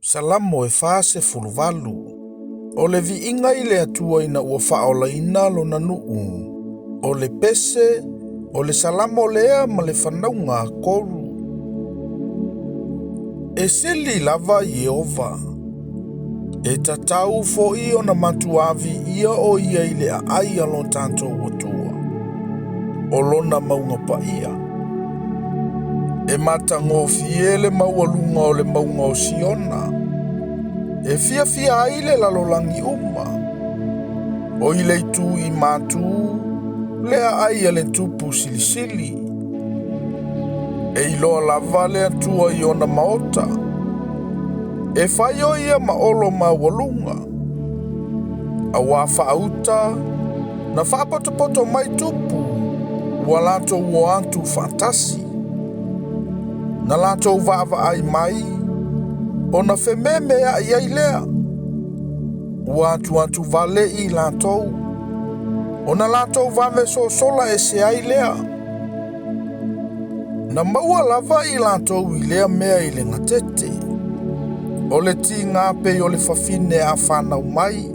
Salamo e 48. O le viiga i le Atua ina ua faaolaina lona nuu. O le pese, o le salamo lea ma le fanauga a Koru. E sili lava Ieova. E tatau foʻi ona matuā viia o ia i le aai a lo tatou Atua, o lona mauga paia. E matagofie le maualuga o le mauga o Siona, e fiafia ai le lalolagi uma. O i le itu i matu, le aai a le Tupu Silisili. E iloa lava le Atua i ona maota. E fai o ia ma olo maualuga. Auā faauta, na faapotopoto mai tupu, ua latou o atu faatasi. Na latou vaavaai mai, ona fememeai ai lea. Ua atuatu vale i latou, ona latou vave sosola ese ai lea. Na maua lava i latou i lea mea i le gatete. O le tiga pei o le fafine a fanau mai.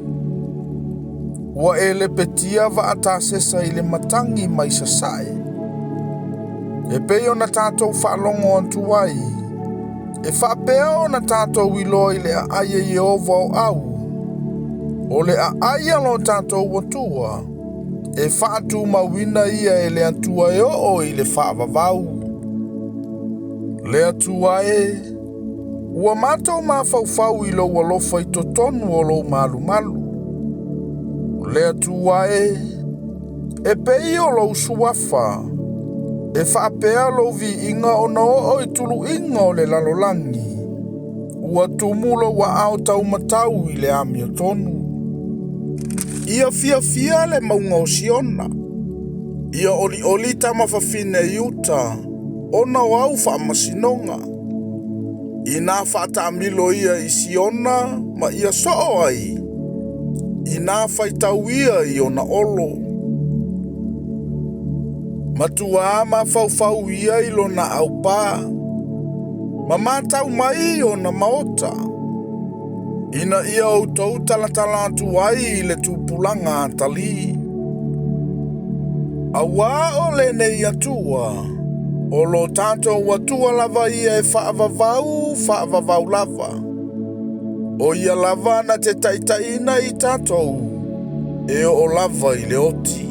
Ua e lepetia vaa Tasesa i le matagi mai sasae. E pei ona tatou faalogo atu ai, e faapea ona tatou iloa i le aai a Ieova o au, o le aai a lo tatou Atua, e faatumauina ia e le Atua e oo i le faavavau. Le Atua e, ua matou mafaufau i lou alofa i totonu o lou malumalu. Le Atua e, e pei o lou suafa, e faapea lou viiga ona oo i tuluiga o le lalolagi. Ua tumu lou aao taumatau i le amiotonu. Ia fiafia le mauga o Siona. Ia olioli tama fafine i uta, ona o au faamasinoga. Inā faataamilo ia i Siona ma ia soo ai, inā faitau ia i ona olo. Matuā mafaufau ia i lona aupā, ma matau mai i ona maota, ina ia outou talatala atu ai i le tupulaga atalii. Auā o lenei Atua, o lo tatou Atua lava ia e faavavau, faavavau lava. O ia lava na te taitaiina i tatou, e oo lava i le oti.